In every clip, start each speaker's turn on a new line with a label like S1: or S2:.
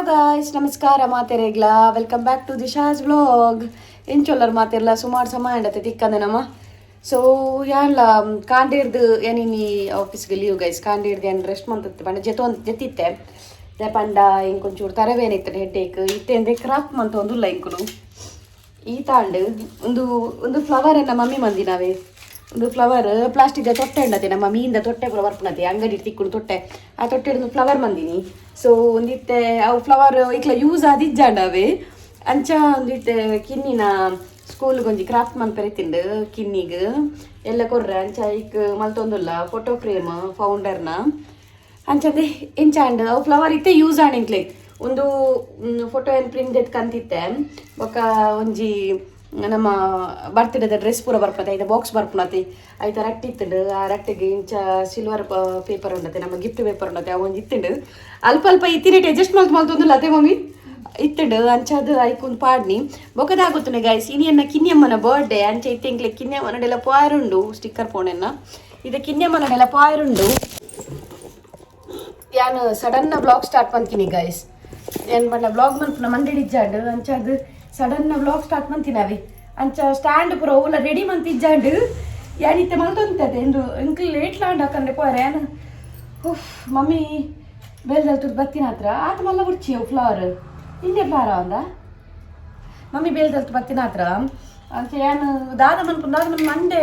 S1: Guys, ನಮಸ್ಕಾರ ಮಾತೆರೆಗ್ಲ. Welcome back to Disha's vlog. ಎಂಚೊಲ್ಲರ್ ಮಾತೆರ್ಲ? ಸುಮಾರು ಸಮಯ ಅಂಡತೆ ತಿಕ್ಕಂದೆ ನಮ್ಮ. ಸೊ ಯಾನ್ಲ ಕಾಂಡೇರ್ದು ಏನಿನಿ ಆಫೀಸ್ಗೆ ಲೀವ್ ಗೈಸ್. ಕಾಂಡೇರ್ದು ಏನು ರೆಸ್ಟ್ ಮಂತತ್ತೆ ಪಂಡ ಜೆತೊ ಜೆತ್ತಿತ್ತೆ. ಪಂಡ ಇಂಕೊಂಚೂರು ತರವೇನಿತ್ತು, ಹೆಡ್ಡೇಕ್ ಇತ್ತೆ. ಅಂದ್ರೆ ಕ್ರಾಫ್ಟ್ ಮಂತ ಒಂದುಲ್ಲ ಇಂಕುಲು ಈ ತಾಂಡ್. ಒಂದು ಒಂದು ಫ್ಲವರ್ ಎನ್ನ ಮಮ್ಮಿ ಮಂದಿನವೇ. ಒಂದು ಫ್ಲವರ್ ಪ್ಲಾಸ್ಟಿಕ್ ತೊಟ್ಟೆ ಉಂಡತೆ, ನಮ್ಮ ಮೀನ್ದ ತೊಟ್ಟೆ ಪೂರ ಬರ್ಪುನತೆ ಅಂಗಡಿ ತಿಕ್ಕುನು ತೊಟ್ಟೆ. ಆ ತೊಟ್ಟೆ ಒಂದು ಫ್ಲವರ್ ಮಂದಿನಿ. ಸೊ ಒಂದಿತ್ತೆ ಅವು ಫ್ಲವರ್ ಇಕ್ಲ ಯೂಸ್ ಆದಿಜ್ಜಾಂಡವೆ. ಅಂಚ ಒಂದಿತ್ತೆ ಕಿನ್ನಿನ ಸ್ಕೂಲ್ಗೆ ಒಂಜಿ ಕ್ರಾಫ್ಟ್ ಮನ್ಪೆರೆ ತಿಂಡು, ಕಿನ್ನಿಗ್ ಎಲ್ಲ ಕೊರ್ರೆ. ಅಂಚ ಇಕ್ ಮಲ್ತೊಂದುಲ್ಲ ಫೋಟೋ ಫ್ರೇಮ್ ಫೌಂಡರ್ನ. ಅಂಚದೆ ಎಂಚಾಂಡ್ ಅವು ಫ್ಲವರ್ ಇತ್ತೆ ಯೂಸ್ ಆಂಡ್ ಇಂಕ್ಲೆ. ಒಂದು ಫೋಟೋ ಏನು ಪ್ರಿಂಟ್ ಎತ್ ಕಂತಿತ್ತೆ. ಬೊಕ್ಕ ಒಂಜಿ ನಮ್ಮ ಬರ್ತ್ಡೇದ ಡ್ರೆಸ್ ಪೂರ ಬರ್ಪತೆ, ಐತ ಬಾಕ್ಸ್ ಬರ್ಪುನತೆ. ಐತ ರಟ್ಟಿ ಇತ್ತುಂಡು. ಆ ರಟ್ಟಿಗೆ ಇಂಚ ಸಿಲ್ವರ್ ಪೇಪರ್ ಉಂಡತೆ, ನಮ್ಮ ಗಿಫ್ಟ್ ಪೇಪರ್ ಉಂಡತೆ. ಅವು ಒಂಜಿ ಇತ್ತುಂಡು. ಅಲ್ಪ ಅಲ್ಪ ಇತ್ತಿನೇಟ್ ಅಡ್ಜಸ್ಟ್ ಮಲ್ತ್ ಮಲ್ತೊಂದುಲ್ಲ ಅತೆ ಮಮ್ಮಿ ಇತ್ತುಂಡು. ಅಂಚಾದ ಐಕೊಂದು ಪಾಡ್ನಿ. ಬೊಕದಾಗುತ್ತನೆ ಗೈಸ್, ಇನಿ ಎನ್ನ ಕಿನ್ಯಮ್ಮನ ಬರ್ಡೇ. ಅಂಚ ಇತ್ತೆ ಇಂಕ್ಲೆ ಕಿನ್ಯಮ್ಮನಡೆಲ್ಲ ಪಾಯರುಂಡು. ಸ್ಟಿಕ್ಕರ್ ಫೋನೆನ್ನ ಇದು ಕಿನ್ಯಮ್ಮನಡೆಲ್ಲ ಪಾಯರುಂಡು. ಯಾನು ಸಡನ್ ವ್ಲಾಗ್ ಸ್ಟಾರ್ಟ್ ಮಂತೀನಿ ಗೈಸ್. ಏನ್ ಪಂಡ ವ್ಲಾಗ್ ಮನ್ಪುನ ಮಂಡೆಡ್ ಇಜ್ಜಾಂಡ್. ಅಂಚ ಅದು ಸಡನ್ ವ್ಲಾಗ್ ಸ್ಟಾರ್ಟ್ ಮಂತಿನವಿ. ಅಂಚ ಸ್ಟ್ಯಾಂಡ್ ಪೂರ ಓಲ ರೆಡಿ ಮಂತಿಜ್ಜಾಂಡ್. ಯಾನಿತ್ತೆ ಮಲ್ತೊಂತತೆ ಎಂದು ಇಂಕ್ಲ್ ಲೇಟ್ ಲಾಂಡ್ ಹಾಕಂದ್ರೆ ಪೋರೆ. ಯಾನು ಉಫ್ ಮಮ್ಮಿ ಬೇಲ್ದಲ್ ಬತ್ತಿನ ಹತ್ರ ಆತ ಮಲ್ಲ ಬುಡ್ಚಿ. ಅವು ಫ್ಲವರ್ ಇಂದೆ ಫ್ಲವರ್ ಅವಂದ ಮಮ್ಮಿ ಬೇಲ್ದಲ್ತು ಬತ್ತಿನ ಹತ್ರ. ಅಂಚ ಯಾನು ದಾದ ಮನ್ಪು ದಾದ ಮನ್ ಮಂಡೆ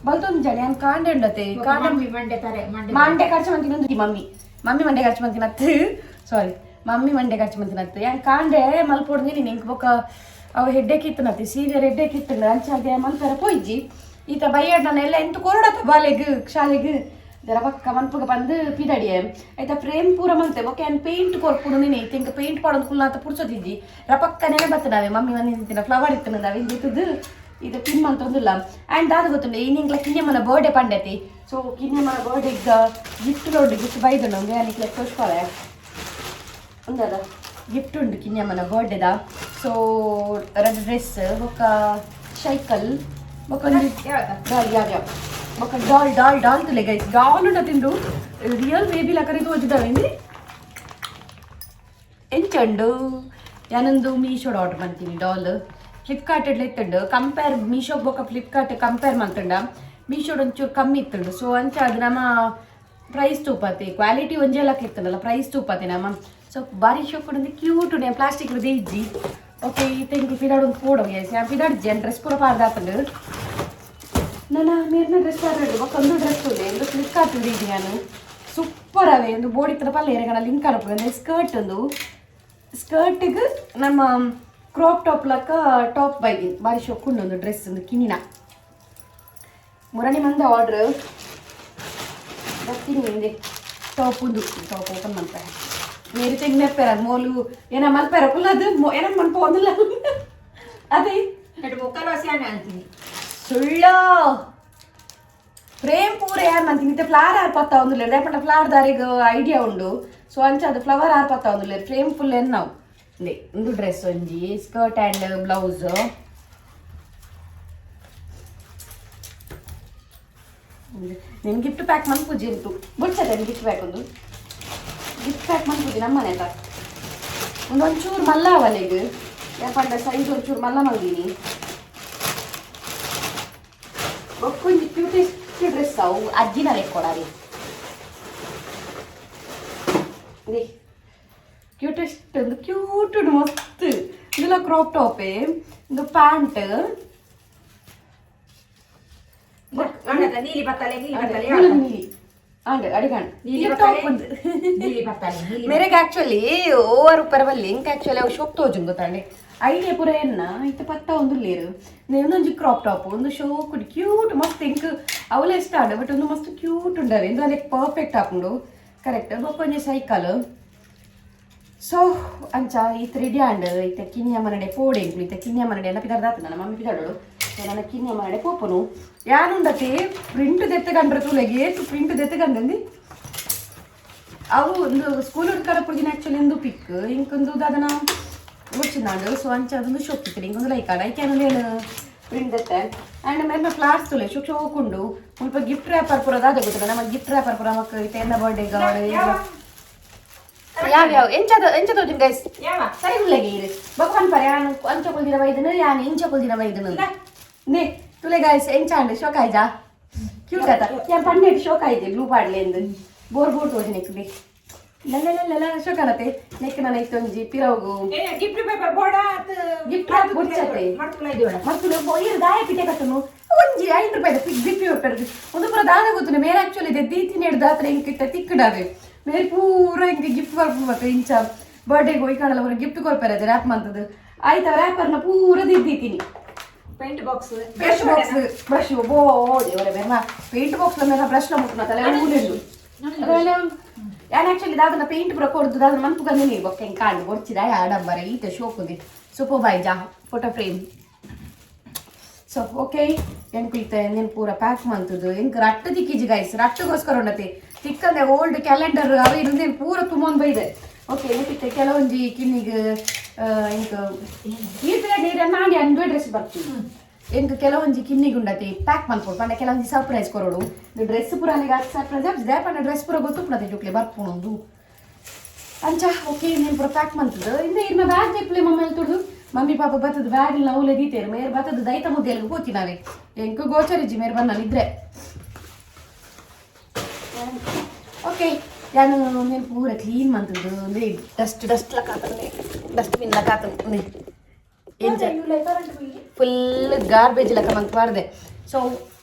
S1: ಬಲ್ತೊಂದು ಜಾಡಿ. ಯಾನ್ ಕಾಂಡೆ ಉಂಡತೆ ಕಾಂಡೆ.
S2: ಮಮ್ಮಿ ಮಂಡೆ ತಾರೆ ಮಂಡೆ.
S1: ಮಂಡೆ ಖರ್ಚು ಮಂತಿನ ಮಮ್ಮಿ. ಮಮ್ಮಿ ಮಂಡೆ ಖರ್ಚು ಮಂತಿನತ್ತು. ಸಾರಿ, ಮಮ್ಮಿ ಮಂಡೆ ಖರ್ಚು ಮಂತಿನತ್ತು. ಯಾನ್ ಕಾಂಡೆ ಮಲ್ಪೊಡ್ದು ನೀನು ಇಂಕ್. ಬೊಕ್ಕ ಅವು ಹೆಡ್ಡೇಕ್ ಇತ್ತು, ಸೀವಿಯರ್ ಹೆಡ್ಡೇಕ್ ಇತ್ತು. ಅಂಚಾದೆ ಮಲ್ಪೆರ ಪೋಯಿಜ್ಜಿ. ಈತ ಬೈಯಡ್ ನಾನು ಎಲ್ಲ ಎಂತ ಕೊರಡತ್ತ ಬಾಲೆಗ್ ಶಾಲೆಗ್ ಜರ ಪಕ್ಕ ಮನ್ಪುಗ ಬಂದು ಪಿದಡಿಯೆ. ಆಯ್ತಾ, ಫ್ರೇಮ್ ಪೂರ ಮಂತೆ. ಬೊಕ್ಕ ಯಾನ್ ಪೇಂಟ್ ಕೊರ್ಪುಡು ನೀನೆ. ಇತ್ತೆ ಇಂಕ ಪೇಂಟ್ ಪಾಡೊಂದು ಕುಲ್ಲಾತ ಪುರ್ಸೊತಿದ್ದಿ. ರಪಕ್ಕ ನೆನೆ ಬತ್ತನಾವೆ ಮಮ್ಮಿ ಮಂದಿ ಫ್ಲವರ್ ಇತ್ತು ನಾವೆ ಇತ್ತದು. ಇದು ಪಿನ್ ಮಂತೊಂದುಲ್ಲ. ಆ್ಯಂಡ್ ದಾದ ಗೊತ್ತುಂಡೆ, ಈ ಕಿನ್ಯಮ್ಮನ ಬರ್ಡೇ ಪಂಡತಿ. ಸೊ ಕಿನ್ಯಮ್ಮನ ಬರ್ಡೇ ಗಿಫ್ಟ್ ರೋಡ್ ಗಿಫ್ಟ್ ಬೈದುಂಡು. ಒಂದು ಯಾನಿಕ್ಲೆ ತೋಚ್ಕೊಳೆ ಉಂದದ ಗಿಫ್ಟ್ ಉಂಡು ಕಿನ್ಯಮ್ಮನ ಬರ್ಡೇದ. ಸೊ ರಡ್ ಡ್ರೆಸ್, ಬೊಕ್ಕ ಸೈಕಲ್, ಬೊಕ್ಕ ಒಂಜಿ ಡಾಲ್. ಯಾವ ಯಾವ ಬೊಕ್ಕ ಡಾಲ್ ಡಾಲ್ ಡಾಲ್ ತುಲೆ ಗೈಸ್. ಡಾಲ್ ಉಂಡ ತಿಂದು ರಿಯಲ್ ಬೇಬಿ ಲಕರಿ ತೋಜಿದಾವೆ. ಎಂಚಂಡು ಯಾನೊಂದು ಮೀಶೋಡ್ ಆರ್ಡರ್ ಮಾಡ್ತೀನಿ. ಡಾಲ್ ಫ್ಲಿಪ್ಕಾರ್ಟ್ ಇತ್ತುಂಡು. ಕಂಪೇರ್ ಮೀಶೋ ಬೊಕ್ಕ ಫ್ಲಿಪ್ಕಾರ್ಟ್ ಕಂಪೇರ್ ಮಾಡ್ತಂಡ ಮೀಶೋಡ್ ಒಂಚೂರು ಕಮ್ಮಿ ಇತ್ತುಂಡು. ಸೊ ಅಂಚ ಅದು ನಮ್ಮ ಪ್ರೈಸ್ ತೂಪತಿ, ಕ್ವಾಲಿಟಿ ಒಂಜೇ ಲಕ್ಕ ಇತ್ತುಂಡಲ್ಲ, ಪ್ರೈಸ್ ತೂಪತಿ ನಮ್ಮ. ಸೊ ಬಾರಿ ಶೋಕ್ ಒಂದು ಕ್ಯೂಟ್ ಉಂಡು. ಪ್ಲಾಸ್ಟಿಕ್ ಇಜ್ಜಿ. ಓಕೆ, ಈ ತೆಂಕು ಪಿದಾಡು ಒಂದು ಫೋಡೋ. ಎಸ್, ಪಿದಾಡು ಜನ್ ಡ್ರೆಸ್ ಪೂರ ಪಾರ್ದಾತುಂಡು. ನನ್ನ ಮೇರ್ನ ಡ್ರೆಸ್ ಪಾರ್ದು. ಬೊಕ್ಕ ಒಂದು ಡ್ರೆಸ್ ಉಂಡು ಎಂದು ಫ್ಲಿಪ್ಕಾರ್ಟ್ ಇದೆ. ನಾನು ಸೂಪರ್ ಅವೇ ಒಂದು ಬೋಡಿ ತರ ಪಲ್ಲೆ ಎರಗಣ ಲಿಂಕ್ ಅನುಪು. ಸ್ಕರ್ಟ್ ಒಂದು ಸ್ಕರ್ಟಿಗೆ ನಮ್ಮ ಕ್ರಾಪ್ ಟಾಪ್ ಲಕ್ಕ ಟಾಪ್ ಬೈದಿನಿ. ಬಾರಿ ಶೊಕ್ಕುಂಡು ಒಂದು ಡ್ರೆಸ್ ಒಂದು ಕಿನಿನ ಮುರಣಿ ಮಂದ ಆರ್ಡ್ರ್ ಬರ್ತೀನಿ ಹಿಂದೆ. ಟಾಪ್ ಒಂದು ಟಾಪ್ ಓಪನ್ ಮಾಡ್ತಾರೆ. ಮೇರಿ ತೆಗ್ ಮೆಪ್ಪೆರ ಮೋಲು ಏನ ಮಲ್ಪೆರ ಫುಲ್ ಅದು ಏನ ಮನ್ಪ ಒಂದಿಲ್ಲ ಅದೇ.
S2: ಎಟ್ ಮುಕ್ಕಲ್ ವಾಸಿಯಾನೆ ಅಂತೀನಿ.
S1: ಸುಳ್ಳ ಫ್ರೇಮ್ ಪೂರ ಯಾರು ಮಂತೀನಿ. ಇತ್ತೆ ಫ್ಲವರ್ ಆರ್ ಪತ್ತ ಒಂದುಲ್ಲೇರು. ದಾಯೆ ಫ್ಲವರ್ ದಾರಿಗ್ ಐಡಿಯಾ ಉಂಡು. ಸೊ ಅಂಚ ಅದು ಫ್ಲವರ್ ಆರ್ ಪತ್ತ ಒಂದುಲ್ಲೇರು. ಫ್ರೇಮ್ ಫುಲ್ ಎನ್ನಾವು ಇಂದೆ. ಒಂದು ಡ್ರೆಸ್ ಒಂಜಿ ಸ್ಕರ್ಟ್ ಆ್ಯಂಡ್ ಬ್ಲೌಸ್. ನಿನ್ ಗಿಫ್ಟ್ ಪ್ಯಾಕ್ ಮನ್ಪುಜಿ ಉಂಟು ಬುಡ್ಸತ್ತೆ. ಗಿಫ್ಟ್ ಪ್ಯಾಕ್ ಒಂದು ಗಿಫ್ಟ್ ಪ್ಯಾಕ್ ಮನ್ಪುಜಿ ನಮ್ಮನೆ ಒಂದು ಒಂಚೂರು ಮಲ್ಲ ಅವಲೆಗ್. ಯಾಕಂದ್ರೆ ಸೈಜ್ ಒಂಚೂರು ಮಲ್ಲ ಮಲ್ದೀನಿ. ಬೊಕ್ಕೊಂಜಿ ಕ್ಯೂಟೆಸ್ಟ್ ಡ್ರೆಸ್. ಅವು ಅಜ್ಜಿನ ಲೆಕ್ಕೊಡಾರಿ. ಕ್ಯೂಟೆಸ್ಟ್ ಒಂದು ಕ್ಯೂಟ್ ಮಸ್ತ್. ಇದೆಲ್ಲ ಕ್ರಾಪ್ ಟಾಪೇ. ಇದು ಪ್ಯಾಂಟ್.
S2: ನೀಲಿ ಬತ್ತಲೆ, ನೀಲಿ ಬತ್ತಲೆ.
S1: ನೀಲಿ ಆಂಡ್ ಅಡಿಗಾಂಡ್.
S2: ನೀಲಿ
S1: ಟಾಪ್
S2: ಬತ್ತಲೆ.
S1: ಒಂದು
S2: ನೀಲಿ ಬತ್ತಲೆ, ನೀಲಿ.
S1: ಮೇರೆಗೆ ಆಕ್ಚುಲಿ ಓವರ್ ಪರವಲ್ಲಿ ಇಂಕ್ ಆಕ್ಚುಲಿ ಅವು ಶೋಕ್ ತೋಜುಂಗ್ ಗೊತ್ತಾಂಡೆ. ಐಡಿಯಾ ಪೂರ ಎನ್ನ ಇತ್ತೆ ಪತ್ತ ಒಂದು ಲೇರು. ಒಂದೊಂಜಿ ಕ್ರಾಪ್ ಟಾಪ್ ಒಂದು ಶೋಕ್ ಕ್ಯೂಟ್ ಮಸ್ತ್. ಇಂಕ್ ಅವಲೇ ಇಷ್ಟ ಆಂಡ್ ಬಟ್ ಒಂದು ಮಸ್ತ್ ಕ್ಯೂಟ್ ಉಂಡವೆ. ಇಂದು ಅಲ್ಲೇ ಪರ್ಫೆಕ್ಟ್ ಆಪುಂಡು, ಕರೆಕ್ಟ್. ಬೊಕ್ಕೊಂಜಿ ಸೈಕಲ್. ಸೊ ಅಂಚ ಈತ ರೆಡಿ ಆಂಡ್. ಇತ್ತೆ ಕಿನ್ಯ ಮನಡೆ ಪೋಡೆ ಇಂಕ್ಲು. ಇತ್ತೆ ಕಿನ್ಯ ಮನಡೆ ಎಲ್ಲ ಪಿದಾರ್ದಾತ. ನನ್ನ ಮಮ್ಮಿ ಪಿದಾಡೋಡು. ಸೊ ನನ್ನ ಕಿನ್ಯ ಮನಡೆ ಪೋಪುನು. ಯಾನುಂಡತೆ ಪ್ರಿಂಟ್ ದೆತ್ತಗಂಡ್ರೆ ತೂಲೆಗೆ ಏತು ಪ್ರಿಂಟ್ ದೆತ್ತಗಂದಂದಿ. ಅವು ಒಂದು ಸ್ಕೂಲ್ ಕಡಪುಡಿನ ಆಕ್ಚುಲಿ ಒಂದು ಪಿಕ್ ಇಂಕೊಂದು ದಾದನ వచ్చినాడు. ಸೊ ಅಂಚ ಅದೊಂದು ಶೋಕ್ ಇತ್ತು. ಇಂಕೊಂದು ಲೈಕ್ ಆಡ ಐಕೆ ಏನು ಪ್ರಿಂಟ್ ದೆತ್ತೆ. ಆ್ಯಂಡ್ ಮೇರ್ನ ಫ್ಲವರ್ಸ್ ತುಲೆ ಶೋಕ್ ಶೋಕುಂಡು. ಮುಲ್ಪ ಗಿಫ್ಟ್ ರ್ಯಾಪರ್ ಪೂರ ದಾದ ಗೊತ್ತಿಲ್ಲ. ನಮ್ಮ ಗಿಫ್ಟ್ ರ್ಯಾಪರ್ ಪೂರ ಮಕ್ಕ ಇತ್ತೆ ಎನ್ನ ಬರ್ಡೇ. ಯಾವ ಯಾವ ಎಂಚದ ಎಂಚ ತೋಜಿನ ಗೈಸ್ ಸರಿ ಹುಲ್ಲೆಗೆ ಇರು ಭಗವಾನ್ ಪರೆ ಯಾನ್ ಅಂಚ ಕೊಲ್ದಿನ ಬೈದನು ಯಾನ್ ಇಂಚ ಕೊಲ್ದಿನ ಬೈದನು ನೇ ತುಲೆ ಗೈಸ್ ಎಂಚ ಅಂಡ್ ಶೋಕ್ ಆಯ್ಜಾ ಕ್ಯೂಟ್ ಆತ ಯಾನ್ ಪನ್ನೆಟ್ ಶೋಕ್ ಆಯ್ದೆ ಬ್ಲೂ ಪಾಡ್ಲೆ ಎಂದು ಬೋರ್ ಬೋರ್ ತೋಜಿನ ಎಕ್ಕುಲಿ ಲಲ್ಲ ಶೋಕ್ ಆನತೆ ನೆಕ್ ನನ್ನ ಇತ್ತೊಂಜಿ ಪಿರವುಗು
S2: ಗಿಫ್ಟ್ ಪೇಪರ್ ಬೋಡ
S1: ಗಿಫ್ಟ್ ಬೊಡ್ಚತೆ ಮರ್ತುಲು ಇರು ದಾಯ ಪಿಟೆ ಕಟ್ಟನು ಒಂಜಿ 5 ರೂಪಾಯಿ ಗಿಫ್ಟ್ ಪೇಪರ್ ಒಂದು ಪೂರ ದಾದ ಗೊತ್ತುನೆ ಮೇರೆ ಆಕ್ಚುಲಿ ಇದೆ ದೀತಿ ನೆಡ್ದು ಆತ್ರ ಇಂಕ್ ಇತ್ತ ತಿಕ್ಕಡಾವೆ ಮೇರೆ ಪೂರ ಇಂಕ್ ಗಿಫ್ಟ್ ಬರ್ಪು ಮತ್ತೆ ಇಂಚ ಬರ್ಡೇಗೆ ಹೋಗಿ ಕಾಣಲ್ಲ ಪೂರ ಗಿಫ್ಟ್ ಕೊರ್ಪೇರೆ ಅದು ರ್ಯಾಪ್ ಮಂತದ್ದು ಆಯ್ತು ರ್ಯಾಪರ್ನ ಪೂರ ದಿದ್ದೀತೀನಿ
S2: paint box
S1: brush box brush ಬೋ ದೇವರೇ ಬೇರೆ ಪೇಂಟ್ ಬಾಕ್ಸ್ ಮೇಲೆ ಬ್ರಷ್ ಮುಟ್ಟುನ ತಲೆ ಊರಿದ್ದು ಯಾನ್ ಆಕ್ಚುಲಿ ದಾದನ ಪೇಂಟ್ ಪೂರ ಕೊಡ್ದು ದಾದನ ಮನ್ಪು ಗಂದೆ ನೀರು ಬೊಕ್ಕ ಹಿಂಗೆ ಕಾಂಡು ಬೊರ್ಚಿದ ಆಡಂಬರ ಈತ ಶೋಕುಂದಿ ಸೂಪರ್ ಬಾಯ್ ಜಾ ಫೋಟೋ ಫ್ರೇಮ್ ಸೊ ಓಕೆ ಎಂಕ್ ಇತ್ತೆ నేను ಪೂರ ಪ್ಯಾಕ್ ಮಂತದ್ದು ಎಂಕ್ ರಟ್ಟು ತಿಕ್ಕಿಜಿ ಗೈಸ್ ರಟ್ಟುಗೋಸ್ಕರ ಉಂಡತಿ ತಿಕ್ಕಂದೆ ಓಲ್ಡ್ ಕ್ಯಾಲೆಂಡರ್ ಅವ ಇರುಂದೇನು ಪೂರ ತುಂಬೊಂದು ಬೈದೆ ಓಕೆ ಎಂಕಿತ್ತೆ ಕೆಲವೊಂಜಿ ಕಿನ್ನಿಗ್ ಎಂಕ್ ಈರ್ಪಿನ ನೀರನ್ನ ನಾಡಿ ಅಂದು ಡ್ರೆಸ್ ಬರ್ತೀನಿ ಎಂಕ್ ಕೆಲವೊಂಜಿ ಕಿನ್ನಿಗ್ ಉಂಡತಿ ಪ್ಯಾಕ್ ಮಲ್ಪೊಡು ಪಂಡ ಕೆಲವೊಂಜಿ ಸರ್ಪ್ರೈಸ್ ಕೊರೊಡು ಡ್ರೆಸ್ ಪೂರ ಅಲ್ಲಿಗೆ ಅದು ಸರ್ಪ್ರೈಸ್ ಆಗ್ತದೆ ಪಂಡ ಡ್ರೆಸ್ ಪೂರ ಗೊತ್ತುಪ್ಪುನತೆ ಜೋಕ್ಲೆ ಬರ್ಪುಣೊಂದು ಅಂಚ ಓಕೆ నేను ಪೂರ ಪ್ಯಾಕ್ ಮಂತದ್ದು ಇಂದ ಇರ್ನ ಬ್ಯಾಗ್ ತೆಪ್ಪಲೆ ಮಮ್ಮಿ ತುಡು ಮಮ್ಮಿ ಪಾಪ ಬತ್ತದ ಬ್ಯಾಗ್ ಇಲ್ಲ ಅವಲೆ ದೀತೇರು ಮೇರ್ ಬತ್ತದ ದೈತ ಮುದ್ದೆಯಲ್ಲಿ ಹೋತಿ ನಾವೇ ಎಂಕು ಗೋಚರಿಜಿ ಮೇರ್ ಬಂದ ಇದ್ರೆ ಓಕೆ ನಾನು నేను ಪೂರ ಕ್ಲೀನ್ ಮಂತದ್ದು ಅಂದ್ರೆ ಡಸ್ಟ್ ಡಸ್ಟ್ ಲಕ್ಕಾತಂದೆ ಡಸ್ಟ್ಬಿನ್ ಲಕ್ಕಾತಂದೆ ಫುಲ್ ಗಾರ್ಬೇಜ್ ಲೆಕ್ಕ ಮಂತ್ ಪಾರ್ದೆ ಸೊ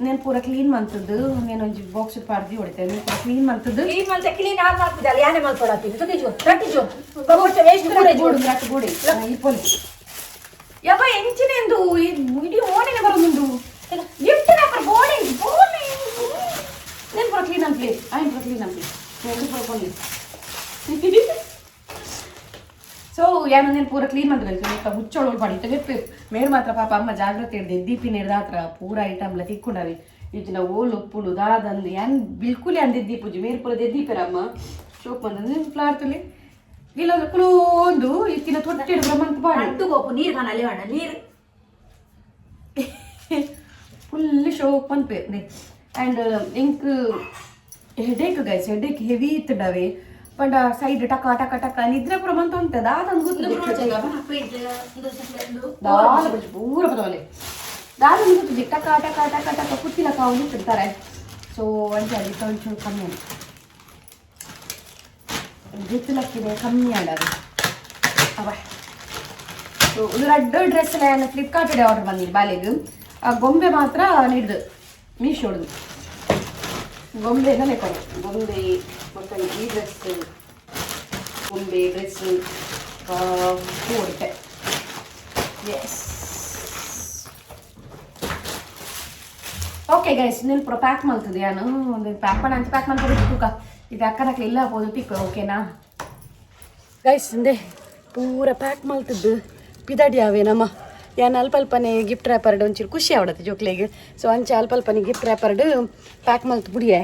S1: నేను ಪೂರ ಕ್ಲೀನ್ ಮಂತದ್ದು నేను ಒಂಜಿ ಬಾಕ್ಸ್ ಪಾರ್ದಿ ಹೊಡಿತೆ నేను ಪೂರ ಕ್ಲೀನ್ ಮಂತದ್ದು
S2: ಕ್ಲೀನ್ ಮಲ್ತ ಕ್ಲೀನ್ ಆರ್ ಮಾಡ್ತಿದ್ದಲ್ಲ ಯಾನೆ ಮಲ್ಕೊಡತ್ತೀನಿ ತುಕಿಜು ರಟ್ಟಿಜು ಬೊಚ್ಚ ವೇಸ್ಟ್ ಪೂರ
S1: ಗೂಡು ರಟ್ಟು ಗೂಡಿ ಈ ಪೊಲಿ ಯಪ್ಪ ಎಂಚಿನೆಂದು ಇಡೀ ಓಣಿನ ಬರೋದುಂಡು ಗಿಫ್ಟ್ ರ್ಯಾಪರ್ ಬೋಣಿ ಬೋಣಿ నేను ಪೂರ ಕ್ಲೀನ್ ಅನ್ಪ್ಲಿ ಆಯ್ನ ಪೂರ ಕ್ಲೀನ್ ಅನ್ಪ್ಲಿ నేను ಪೂರ ಪೊಲಿ ಸೊ ಯಾನು నేను ಪೂರ ಕ್ಲೀನ್ ಮಂತ್ ಹುಚ್ಚೋಳು ಪಡಿ ಮೇರ್ ಮಾತ್ರ ಪಾಪ ಅಮ್ಮ ಜಾಗ್ರತೆ ಹಿಡ್ದು ದೀಪಿ ಹಿಡ್ದು ಆತ್ರ ಪೂರ ಐಟಮ್ಲ ತಿಕ್ಕೊಂಡವಿ ಇಜ್ಜಿನ ಓಲು ಉಪ್ಪುಡು ದಾದಂದು ಯಾನ್ ಬಿಲ್ಕುಲ್ ಅಂದಿದ್ದಿ ಪೂಜೆ ಮೇರ್ ಪೂರ ದೆದ್ದೀಪೆರಮ್ಮ ಶೋಕ್ ಬಂದಂದು ಫ್ಲಾರ್ ತುಲಿ ಇಲ್ಲ ಕುಲೋಂದು ಇತ್ತಿನ ತೊಟ್ಟೆ ಬ್ರಹ್ಮಂತ ಬಾಡಿ
S2: ಅಂಟು ಗೋಪು ನೀರು ಕಾಣಲ್ಲ ಅಣ್ಣ ನೀರು
S1: ಫುಲ್ ಶೋಕ್ ಪನ್ಪೆ ಆ್ಯಂಡ್ ಇಂಕ್ ಹೆಡೇಕ್ ಗೈಸ್ ಹೆಡೇಕ್ ಹೆವಿ ಇತ್ತಡವೆ ಪಂಡ ಸೈಡ್ ಟಕ ಟಕ ಟಕ ನಿದ್ರೆ ಪೂರ ಮಂತ ಉಂಟು ದಾದಂದು ಗೊತ್ತು ದಾಲ ಬಜ್ಜಿ ಪೂರ ಪದವಲೆ ದಾದಂದು ಗೊತ್ತು ಟಕ ಟಕ ಟಕ ಟಕ ಕುತ್ತಿಲ ಕಾವು ತಿಂತಾರೆ ಸೊ ಅಂಚೆ ಅಲ್ಲಿ ಒಂಚೂರು ಕಮ್ಮಿ ಗೊತ್ತಿಲಕ್ಕಿದೆ ಕಮ್ಮಿ ಆಡೋದು ಅವ ಸೊ ಇದು ರಡ್ಡು ಡ್ರೆಸ್ ಎಲ್ಲ ಫ್ಲಿಪ್ಕಾರ್ಟ್ ಆರ್ಡರ್ ಬಂದಿದ್ದು ಬಾಲೆಗ್ ಆ ಗೊಂಬೆ ಮಾತ್ರ ನೀಡ್ದು ಮೀಶೋಡ್ದು ಗೊಂಬೆ ಲೆಕ್ಕ ಗೊಂಬೆ ಮತ್ತು ಈ ಡ್ರೆಸ್ ಗೊಂಬೆ ಡ್ರೆಸ್ ಹೊಡಿತೆ ಎಸ್ ಓಕೆ ಗೈಸ್ నేను ಪೂರ ಪ್ಯಾಕ್ ಮಲ್ತದೆ ಯಾನು ಒಂದು ಪ್ಯಾಕ್ ಮಾಡಿ ಅಂತ ಪ್ಯಾಕ್ ಮಾಡ್ಕೊಂಡು ತೂಕ ಇದು ಅಕ್ಕನಕ್ಕೆ ಇಲ್ಲ ಪೋದು ತಿಕ್ಕು ಓಕೆನಾ ಗೈಸ್ ಇಂದೆ ಪೂರ ಪ್ಯಾಕ್ ಮಲ್ತದ್ದು ಪಿದಾಡಿ ಅವೆ ನಮ್ಮ ಯಾನ್ ಅಲ್ಪ ಅಲ್ಪನೆ ಗಿಫ್ಟ್ ರ್ಯಾಪರ್ಡ್ ಒಂಚೂರು ಖುಷಿ ಆವಡತ್ತೆ ಜೋಕ್ಲೆಗ್ ಸೊ ಅಂಚೆ ಅಲ್ಪ ಅಲ್ಪನೆ ಗಿಫ್ಟ್ ರ್ಯಾಪರ್ಡ್ ಪ್ಯಾಕ್ ಮಲ್ತು ಬುಡಿಯೆ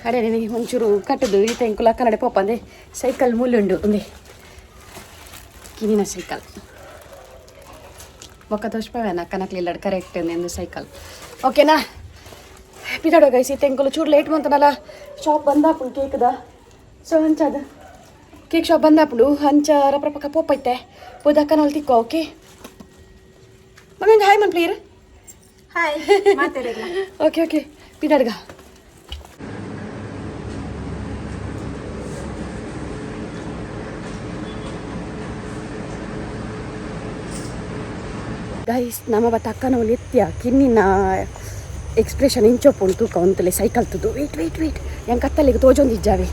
S1: ಅಡೆ ನಿನಗೆ ಒಂಚೂರು ಕಟ್ಟದು ಈ ತೆಂಕುಲ ಅಕ್ಕನಡೆ ಪೋಪ ಅಂದೆ ಸೈಕಲ್ ಮೂಲೆ ಉಂಡು ಒಂದೇ ಕಿನಿನ ಸೈಕಲ್ ಬೊಕ್ಕ ತೋಷ್ಪವೇನ ಅಕ್ಕನಕ್ಲಿಲ್ಲಡ್ ಕರೆಕ್ಟ್ ಎಂದು ಸೈಕಲ್ ಓಕೆನಾ ಪಿದಾಡೋ ಗೈಸ್ ಈ ತೆಂಕುಲು ಚೂರು ಲೇಟ್ ಬಂತನಲ್ಲ ಶಾಪ್ ಬಂದಾಪುಂಡು ಕೇಕ್ದ ಸೊ ಅಂಚದ ಕೇಕ್ ಶಾಪ್ ಬಂದಾಪುಂಡು ಅಂಚ ರಪ್ರಪಕ್ಕ ಪೋಪೈತೆ ಪೋದ ಅಕ್ಕನಲ್ಲಿ ತಿಕ್ಕೋ ಓಕೆ ಮಮ್ಮಿ ಒಂದು ಹಾಯ್ ಮನ್ ಪ್ಲೀರ್
S2: ಹಾಯ್
S1: ಓಕೆ ಓಕೆ ಪಿದಾಡ್ಗ ಗೈಸ್ ನಮ್ಮ ಬತ್ತ ಅಕ್ಕನವಳು ಎತ್ತಿಯ ಕಿನ್ನಿನ ಎಕ್ಸ್ಪ್ರೆಷನ್ ಇಂಚೊಪ್ಪುಂಡು ತೂಕ ಒಂತಲೆ ಸೈಕಲ್ ತುದು ವೇಟ್ ವೇಟ್ ವೇಟ್ ಹೆಂಗೆ ಕತ್ತಲಿಗೆ ತೋಜೊಂದಿಜ್ಜಾವೆ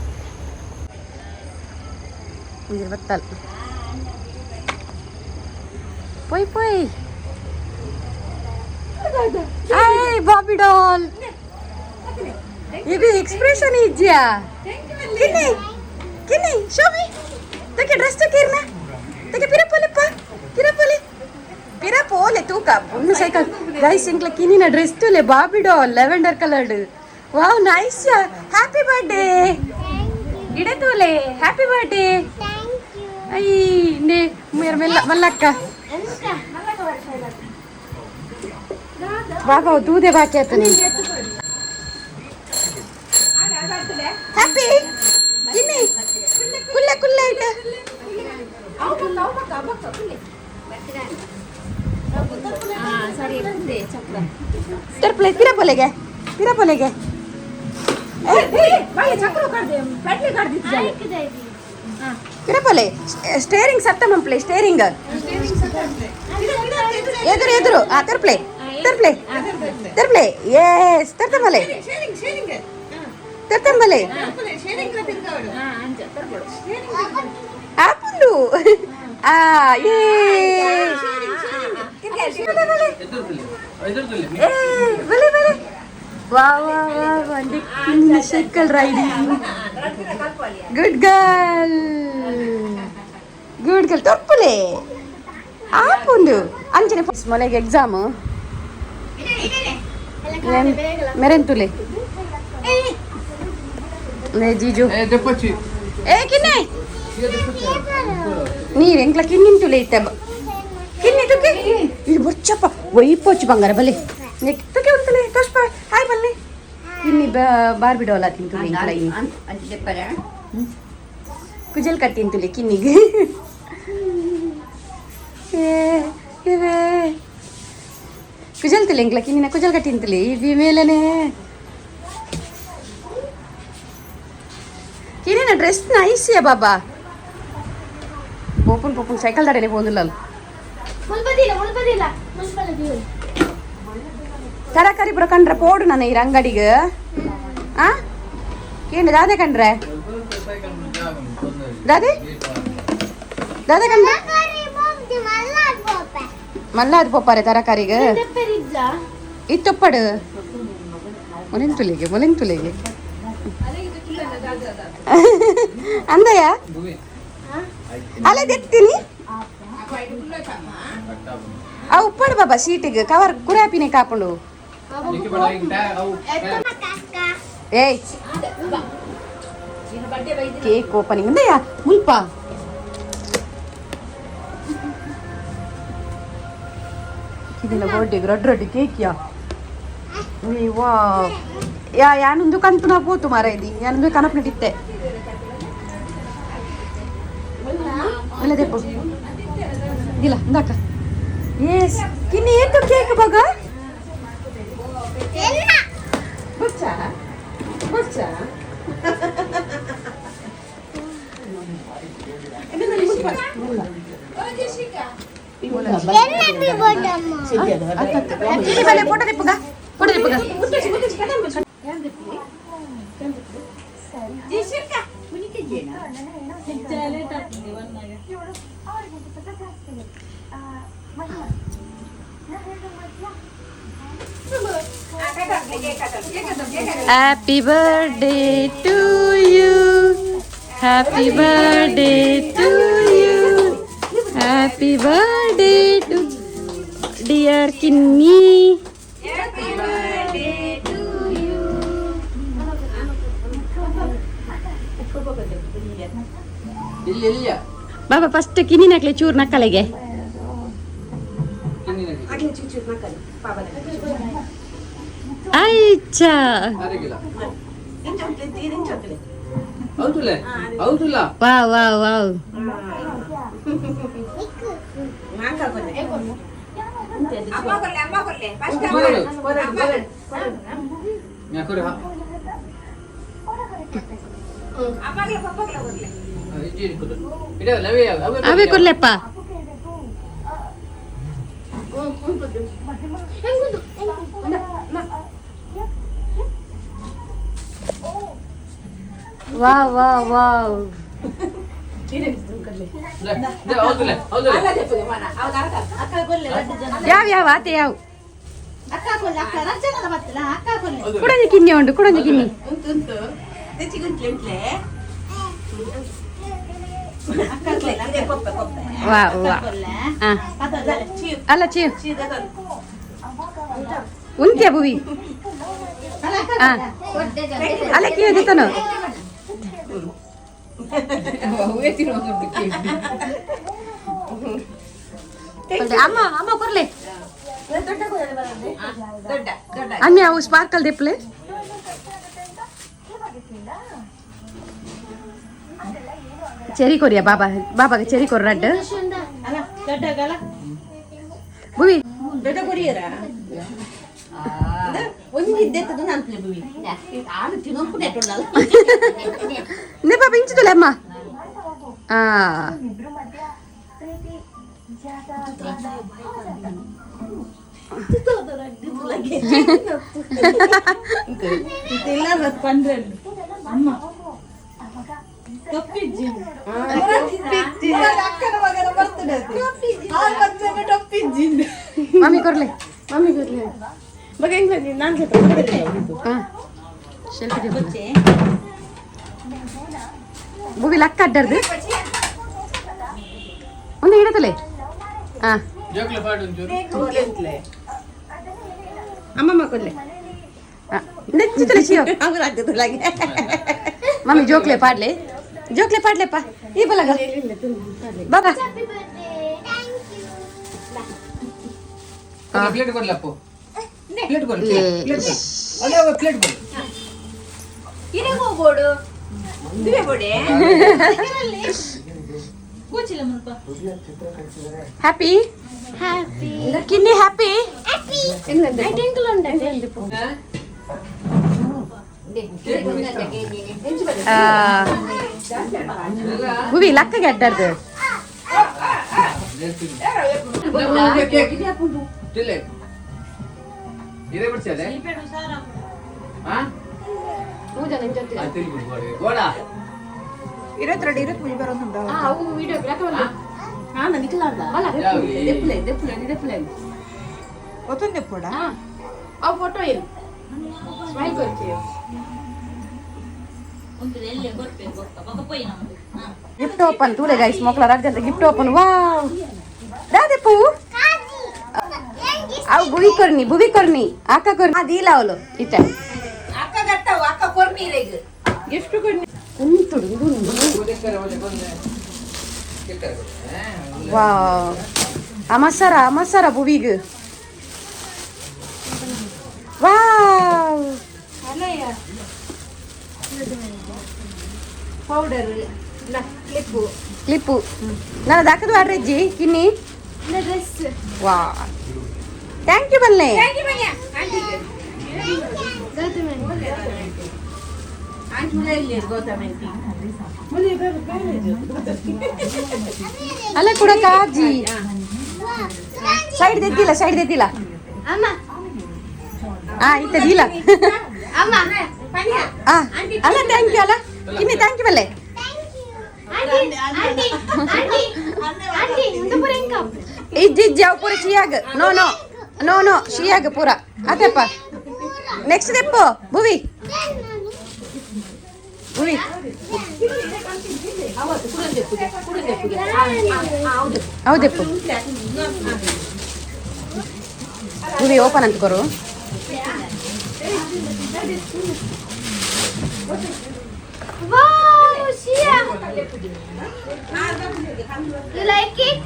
S1: ಬತ್ತಲ್ ಪೊಯ್ ಪೊಯ್ ಆಯ್ ಬಾಬಿ ಡಾಲ್ ಇದು ಎಕ್ಸ್ಪ್ರೆಷನ್ ಇಜ್ಜಿಯಾ ಕಿನ್ನಿ ಕಿನ್ನಿ ಶೋ ಮೀ ತಕ್ಕೆ ಡ್ರೆಸ್ ತಕ್ಕಿರ್ನ ತಕ್ಕೆ ಪಿರಪೋಲೆಪ್ಪ ಪಿರಪೋಲೆ ಪಿರಪೋಲೆ ತೂಕ ಒಂದು ಸೈಕಲ್ ಗೈಸ್ ಇಂಕ್ಲ ಕಿನ್ನಿನ ಡ್ರೆಸ್ ತುಲೆ Barbie doll lavender coloured wow nice happy birthday ಇಡೆ ತೂಲೆ happy birthday I ನೇ ಮೇರ್ ಮೆಲ್ಲ ಮಲ್ಲಕ್ಕ ಬಾಬಾ ದೂದೆ ಬಾಕಿ ಆಯ್ತು ಹ್ಯಾಪಿ ಗಿನ್ನಿ ಕುಲ್ಲ ಕುಲ್ಲೆ ಕುಲ್ಲೆ ಐತೆ. ತರ್ಪಲೆ ಪಿರಪೊಲೆಗೆ ಪಿರಪೊಲೆಗೆ. ಪಿರಪೊಲೆ ಸ್ಟೇರಿಂಗ್ ಸತ್ತ ಮಂಪ್ಲೆ ಸ್ಟೇರಿಂಗ್ ಎದುರು ಎದುರು. ಆ ತರ್ಪ್ಲೆ ತರ್ಪ್ಲೆ ತರ್ಪ್ಲೆ. ಎಸ್ ತರ್ತಂಬಲೆ ತರ್ತಂಬಲೆ ಆಪುಂಡು. ಆ ಏ ಏ ಬಲೆ ಬಲೆ. ವಾ ವಾ ವಾ ವಾ. Cycle riding. Good girl, good girl. ತೊರ್ಪುಲೆ ಆಪುಂಡು ಅಂಚನೆ. ಮೊಲೆಗೆ ಎಕ್ಸಾಮ್ ಮೆರೆಂತುಲೆ ನೇ ಜೀಜು. ಏ ಕಿನ್ನೆ ನೀರ್ ಎಂಕ್ಲ ಕಿನ್ನಿಂತುಲೆ ಇತ್ತೆ ಕಿನ್ನಿ ತುಕೆ ಇದು ಬೊಚ್ಚಪ್ಪ ಒಯ್ಪೊಚ್ಚು ಬಂಗಾರ ಬಲೆ ತುಕೆ ಉಂತಲೆ ತೋಷ್ಪ. ಹಾಯ್ ಬಲ್ಲೆ. ಕಿನ್ನಿ ಬಾರ್ ಬಿಡೋಲ್ಲ ತಿಂತುಲೆ ಎಂಕ್ಲ ಇನಿ ಕುಜಲ್ ಕಟ್ಟಿಂತುಲೆ ಕಿನ್ನಿಗೆ. ಏ ಇವೇ ಕುಜಲ್ ತುಲೆ ಎಂಕ್ಲ ಕಿನ್ನಿನ ಕುಜಲ್ ಕಟ್ಟಿಂತುಲೆ ಇವಿ ಮೇಲನೆ. ಕಿನ್ನಿನ ಡ್ರೆಸ್ ನೈಸಿಯ ಬಾಬಾ. ಪೋಪುನ್ ಪೋಪುನ್ ಸೈಕಲ್ ದಾಡೆನೆ ಪೋಂದುಲ್ಲಲ್. ತರಕಾರಿ ಪೂರ ಕಂಡ್ರೆ ಪೋಡು ನಾನು ಈ ಅಂಗಡಿಗೆ. ಆ ಏನು ದಾದೆ ಕಂಡ್ರೆ ದಾದೆ ದಾದೆ ಕಂಡ್ರೆ ಮಲ್ಲಾದ್ ಪೋಪಾರೆ ತರಕಾರಿಗೆ. ಇತ್ತೊಪ್ಪಡು ಮೊಲೆಂತುಲೆಗೆ ಮೊಲೆಂತುಲೆಗೆ ಅಂದಯ್ಯ ಅಲ್ಲೇ ದೆತ್ತೀನಿ. ಆ ಉಪ್ಪಡು ಬಾಬಾ ಸೀಟಿಗೆ ಕವರ್ ಕುರಾಪಿನೆ ಕಾಪುಂಡು. ಏಯ್ ಕೇಕ್ ಓಪನಿಂಗ್ ಅಂದಯ್ಯ ಮುಲ್ಪ. ಇದೆಲ್ಲ ಬರ್ಡೇಗೆ ರೊಡ್ಡ ರೊಡ್ಡ ಕೇಕ್ ಯಾ. ವಾ ಯಾ ಯಾನೊಂದು ಕಂತು ಪೋತು ಮಾರ ಇದಿ ಯಾನೊಂದು ಕನಪು ನಟಿತ್ತೆ ಅಲ್ಲ ದೆಪ್ಪು ಇಲ್ಲ ಇಂದಾಕ. ಎಸ್ ಕಿನ್ನಿ ಏತು ಕೇಕ್ ಬಗ ಕಿನ್ನಿ ಬಲೆ ಫೋಟೋ ದೆಪ್ಪುಗ ಫೋಟೋ ದೆಪ್ಪುಗ. Happy birthday to you. Happy birthday to you. Happy birthday to dear Kinni.
S2: Happy birthday to you.
S1: Baba first ಕಿನ್ನಿ ನಕ್ಲೆ ಚೂರು ನಕ್ಕಲೆಗೆ. ಆಯ್ಚಾ. ವಾ ವಾ ವಾವ್. ಅವೇ ಕೊಡ್ಲೆಪ್ಪ. ವಾ ವಾ ವಾವ್. ಯಾವ ಯಾವ ಆತೆ ಯಾವ ಕುಡಂಜಿ ಕಿನ್ನಿ ಉಂಡು ಕುಡಂಜಿ ಕಿನ್ನಿ. ವಾ ವಾ. ಅಲ್ಲ ಚೀ ಉಂತ್ಯ ಭುವಿ. ಅಲ್ಲ ಕಿವಿ ಅಮ್ಮ ಅಮ್ಮ ಕೊರ್ಲೆ ಅಮ್ಮಿ ಅವು ಸ್ಪಾರ್ಕಲ್ ದೆಪ್ಲೆ. ಚೆರಿ ಕೊರಿಯ ಬಾಬಾ ಬಾಬಾಗೆ ಚೆರಿ ಕೊರ್ ರಡ್ಡ್ ಭುವಿ ನೇ ಬಾಬಾ ಇಂಚುದುಲೆ ಅಮ್ಮ ಆ ಮಮ್ಮಿ ಕೊರ್ಲೆ
S3: ಮಮ್ಮಿ ಕೊರ್ಲೆ ಬಗ ಹೆಂಗ್ ನಾನು
S1: ಹಾ ಶೆಲ್ಫಿ ಭುವಿ ಲಕ್ಕ ಅಡ್ಡರ್ದು ಒಂದು ಹಿಡತಲೆ ಹಾ
S3: ಅಮ್ಮಮ್ಮ ಕೊಡ್ಲೆ
S1: ನೆಚ್ಚಿತಲೆ ಶಿವ ಮಮ್ಮಿ ಜೋಕ್ಲೆ ಪಾಡ್ಲೆ ಜೋಕ್ಲೆ ಪಾಡ್ಲೆಪ್ಪ ಈ ಬಲಗ ಬಾಬಾ
S4: ಪ್ಲೇಟ್ ಕೊಡ್ಲಪ್ಪ ಪ್ಲೇಟ್ ಕೊಡು ಪ್ಲೇಟ್ ಕೊಡು ಅಲ್ಲೇ ಪ್ಲೇಟ್ ಕೊಡು
S1: ಹ್ಯಾಪಿ ಕಿನ್ನಿ ಹ್ಯಾಪಿ ಭುವಿ ಲಕ್ಕಗೆ ಅಡ್ಡಾರ್ದು
S4: ಇದೇ ಬಿಡ್ಸದೆ ಹಾ ಗೋಡ
S3: ಫೋಟೋ ಇಲ್ಲ ಸ್ಮೈಲ್ ಕೊರ್ತೀವಿ
S1: ಗಿಫ್ಟ್ ಓಪನ್ ತೂಲೆ ಗೈಸ್ ಮಕ್ಕಳ ರಾಜ್ಯಂತ ಗಿಫ್ಟ್ ಓಪನ್ ವಾವ್ ದಾದೆ ಪೂ ಅವು ಭುವಿ ಕೊರ್ನಿ ಭುವಿ ಕೊರ್ನಿ ಅಕ್ಕ ಕೊರ್ನಿ ಅದಿಲ್ಲ ಅವಳು ಇತ್ತ
S3: ಗಿಫ್ಟ್ ಕೊಡ್ನಿ
S1: ಕುಂತುಡು ವಾವ್ ಅಮಸರ ಅಮಸರ ಭುವಿಗ್ ವಾವ್
S2: ಪೌಡರ್ ಕ್ಲಿಪ್ಪು
S1: ಕ್ಲಿಪ್ಪು ನಾನು ದಾಕದು ಅಡ್ರೆಜ್ಜಿ ಕಿನ್ನಿ ವಾ thank you ಬಲ್ಲೆ ಅಲ್ಲ ಕೂಡ ಕಾಜಿ ಸೈಡ್ ತೆದ್ದಿಲ್ಲ ಸೈಡ್ ತೆದ್ದಿಲ್ಲ ಹಾ ಇತ್ತದಿಲ್ಲ ಆ ಅಲ್ಲ thank you ಅಲ್ಲ ಕಿನ್ನಿ thank you ಬಲ್ಲೆ ಇಜ್ಜಿ ಇಜ್ಜಿ ಅವು ಪೂರ ಶಿಯಾಗ್ ನೋ ನೋ ನೋ ನೋ ಶಿಯಾಗ್ ಪೂರ ಅದೇಪ್ಪ ನೆಕ್ಸ್ಟ್ ದೆಪ್ಪು ಭುವಿ ಭುವಿ ಹೌದೆಪ್ಪು ಭುವಿ ಓಪನ್ ಅಂತ ಕೊರು
S5: Wow, Shia! You like it?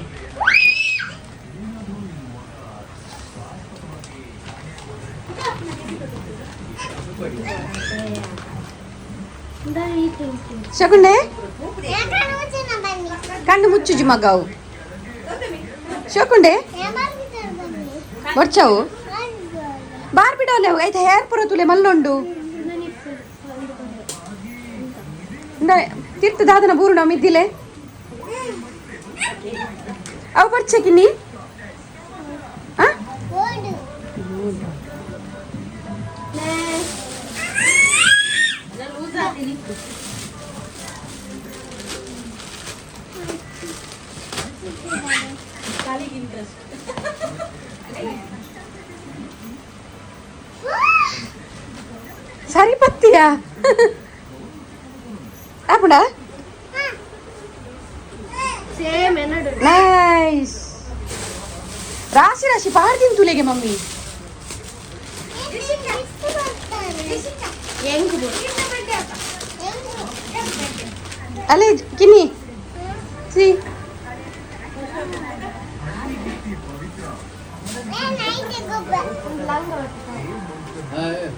S1: ಶಗುಂಡೆ ಕಣ್ಣು ಮುಚ್ಚುಜಿ ಮಗವು ಶಕುಂಡೆ ಬರ್ಚಾವು ಬಾರ್ ಬಿಡೋಲೆ ಆಯ್ತಾ ಹೇರ್ ಪುರ ತುಲೆ ಮಲ್ಲೊಂಡು ತಿರ್ತು ದಾದನ ಬೂರು ನಾವು ಮಿದ್ದಿಲೆ ಅವು ಬರ್ಚೆ ಕಿನ್ನಿ ಆ ಸರಿ ಪತ್ತಿಯ ಆಪುಂಡ
S5: ಸೇಮ್ ಎನ್ನಡು
S1: ನೈಸ್ ರಾಶಿ ರಾಶಿ ಪಾಡ್ತೀನಿ ತುಲೆಗೆ ಮಮ್ಮಿ ಅಲ್ಲೇ ಕಿನ್ನಿ ಸಿ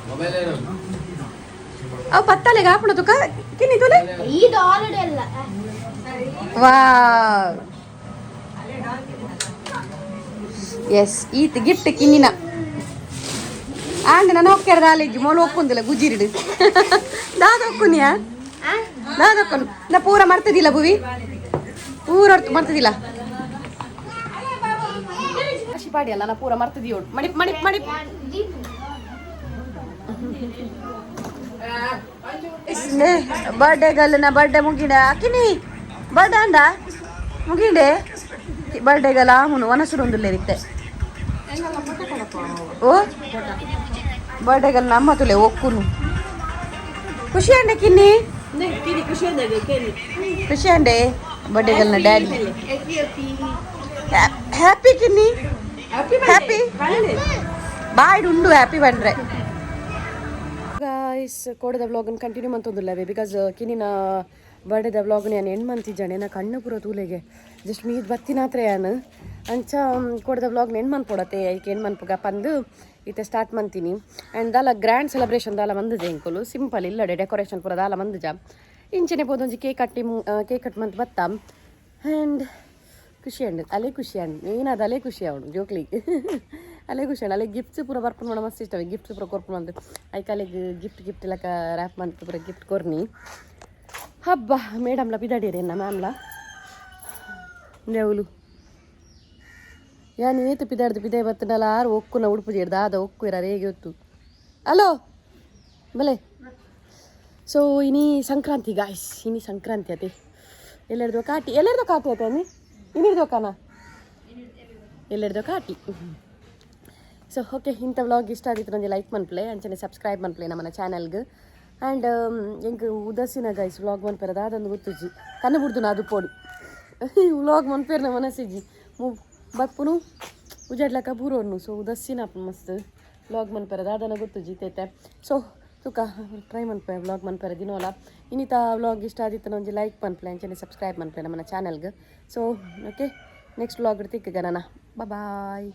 S4: ಮೊಬೈಲ್
S1: ಅವು ಪತ್ತಲೆಗೆ ಆಪುಣ ತುಕ ಕಿನ್ನಿ ತುಲೆ
S5: ಇದು ಆಲ್ರೆಡಿ ಅಲ್ಲ.
S1: ವಾವ್, ಎಸ್, ಈತ್ ಗಿಫ್ಟ್ ಕಿನ್ನಿನ. ಆಂಡ್ ನಾನು ಹೋಗ್ತಾರೆ ದಾಲೇಜಿ ಮೋಲು ಒಪ್ಪುಂದಿಲ್ಲ ಗುಜಿರಿಡು. ದಾದ ಒಕ್ಕುನಿಯಾ? ದಾದ ಒಕ್ಕುನು? ನಾ ಪೂರ ಮರ್ತದಿಲ್ಲ ಭುವಿ, ಪೂರ ಮರ್ತದಿಲ್ಲ. ಪಾಡಿ ಅಲ್ಲ, ನಾ ಪೂರ ಮರ್ತದಿಯೋಡು. ಮಡಿ ಮಡಿ ಮಡಿ. ಬರ್ಡೇ ಗಲ್ ನ ಬರ್ಡೇ ಮುಗಿಡ. ಅಕ್ಕಿನಿ ಬರ್ಡೇ ಅಂಡ ಮುಗಿಂಡೆ. ಬರ್ಡೇ ಗಲ್ ಆಮುನು ವನಸುಡೊಂದುಲ್ಲೇರಿತ್ತೆ. ಓ, ಬರ್ಡೇ ಗಲ್ ನಮ್ಮ ತುಲೆ ಒಕ್ಕುನು. ಖುಷಿ ಅಂಡೆ ಕಿನ್ನಿ? ಖುಷಿ ಅಂಡೆ ಬರ್ಡೇ ಗಲ್ನ ಡ್ಯಾಡಿ? ಹ್ಯಾಪಿ ಕಿನ್ನಿ? ಹ್ಯಾಪಿ ಬಾಯ್ ಉಂಡು. ಹ್ಯಾಪಿ ಬಂದ್ರೆ ಗಾಯ್ಸ್, ಕೋಡದ ವ್ಲಾಗನ್ನು ಕಂಟಿನ್ಯೂ ಮಂತೊಂದುಲ್ಲವೆ, because ಕಿನ್ನಿನ ಬರ್ಡೇದ ವ್ಲಾಗ್ ನಾನು ಎಂಡ್ ಮಂತಿದ್ದಾನೆ. ನಾ ಕಣ್ಣು ಪೂರ ತೂಲೆಗೆ ಜಸ್ಟ್ ಮೀದ್ ಬತ್ತಿನಾತ್ರೆ ಯಾನು. ಅಂಚ ಕೋಡದ ವ್ಲಾಗ್ ಎಂಡ್ ಮನ್ಪೊಡತೆ, ಐಕೆ ಎಂಡ್ ಮನ್ಪುಗ ಪಂದು ಇತ್ತೆ ಸ್ಟಾರ್ಟ್ ಮಂತೀನಿ. ಆ್ಯಂಡ್ ದಾಲ ಗ್ರ್ಯಾಂಡ್ ಸೆಲೆಬ್ರೇಷನ್ ದಾಲ ಮಂದುಜೆ ಎಂಕುಲು. ಸಿಂಪಲ್ ಇಲ್ಲಡೆ ಡೆಕೋರೇಷನ್ ಪೂರ ದಾಲ ಮಂದುಜ. ಇಂಚನೆ ಪೋದೊಂಜಿ ಕೇಕ್ ಕಟ್ ಮಂತ್ ಬತ್ತ. ಆ್ಯಂಡ್ ಖುಷಿ ಅಂಡ್ ಅಲೆ ಖುಷಿ ಅಂಡ್ ಏನಾದ ಅಲೆ ಖುಷಿ ಅವನು ಜೋಕ್ಲಿಗೆ ಅಲೆ ಖುಷಿ ಅಂಡ್ ಅಲೆ ಗಿಫ್ಟ್ಸ್ ಪೂರ ಬರ್ಪುನ ಮಸ್ತ್ ಇಷ್ಟವೆ. ಗಿಫ್ಟ್ಸ್ ಪೂರ ಕೊರ್ಪುನ ಅಂದ್ ಐಕ್ ಅಲೆಗ್ ಗಿಫ್ಟ್ ಗಿಫ್ಟ್ ಲಕ ರ್ಯಾಪ್ ಮಂತ್ ಪೂರ ಗಿಫ್ಟ್ ಕೊರ್ನಿ. ಹಬ್ಬ ಮೇಡಮ್ಲ ಪಿದಾಡಿರೇನ ಮ್ಯಾಮ್ಲ ದೇವುಲು. ಯಾನ್ ಏತು ಪಿದಾಡ್ದು ಪಿದಾಯ್ ಬತ್ತನಲ್ಲ. ಆರು ಒಕ್ಕುನ ಉಡುಪು ಜೇಡ್ದು ಆದ ಒಕ್ಕು ಇರ ಹೇಗೆ ಹೊತ್ತು. ಅಲೋ ಬಲೆ. ಸೊ ಇನಿ ಸಂಕ್ರಾಂತಿ ಗಾಯ್ಸ್, ಇನಿ ಸಂಕ್ರಾಂತಿ ಅತೆ. ಎಲ್ಲೆರ್ದೋ ಕಾಟಿ, ಎಲ್ಲೆರ್ದೋ ಕಾಟಿ ಅತೆ ಅನ್ನಿ. ಇನ್ನಿರ್ದೋ ಕಾನ ಎಲ್ಲೆರ್ದೋ ಕಾಟಿ. ಸೊ ಓಕೆ, ಇಂಥ ವ್ಲಾಗ್ ಇಷ್ಟ ಆಗಿತ್ತು ಒಂಜಿ ಲೈಕ್ ಮನ್ಪ್ಲೆ, ಅಂಚನೆ ಸಬ್ಸ್ಕ್ರೈಬ್ ಮನ್ಪ್ಲೆ ನಮ್ಮನ ಚಾನಲ್ಗೆ. ಆ್ಯಂಡ್ ಎಂಕ್ ಉದಾಸೀನ ಗೈಸ್, ವ್ಲಾಗ್ ಮನ್ಪೆರ ದಾದೊಂದು ಗೊತ್ತುಜ್ಜಿ. ಕಣ್ಣು ಬುಡ್ದು ಅದು ಪೋಡು. ವ್ಲಾಗ್ ಮನ್ಪೇರ್ನ ಮನಸ್ಸಿಜ್ಜಿ. ಮು ಬಪ್ಪುನು ಉಜಾಡ್ಲಕ ಬೂರೋನು. ಸೊ ಉದಾಸೀನ ಮಸ್ತ್. ವ್ಲಾಗ್ ಮನ್ಪೆರ ದಾದನ ಗೊತ್ತುಜ್ಜಿ ತೇತೆ. ಸೊ ತುಕ ಟ್ರೈ ಮನ್ಪೆ ವ್ಲಾಗ್ ಮನ್ಪೆರ ದಿನೋಲ. ಇನ್ನಿತ ವ್ಲಾಗ್ ಇಷ್ಟ ಆದಿತ್ತು ಒಂಜಿ ಲೈಕ್ ಮನ್ಪ್ಲೆ, ಅಂಚನೆ ಸಬ್ಸ್ಕ್ರೈಬ್ ಮನ್ಪ್ಲೆ ನಮ್ಮನ ಚಾನಲ್ಗೆ. ಸೊ ಓಕೆ, ನೆಕ್ಸ್ಟ್ ವ್ಲಾಗ್ ತಿಕ್ಕಗ ನಾನು. ಬಾಯ್.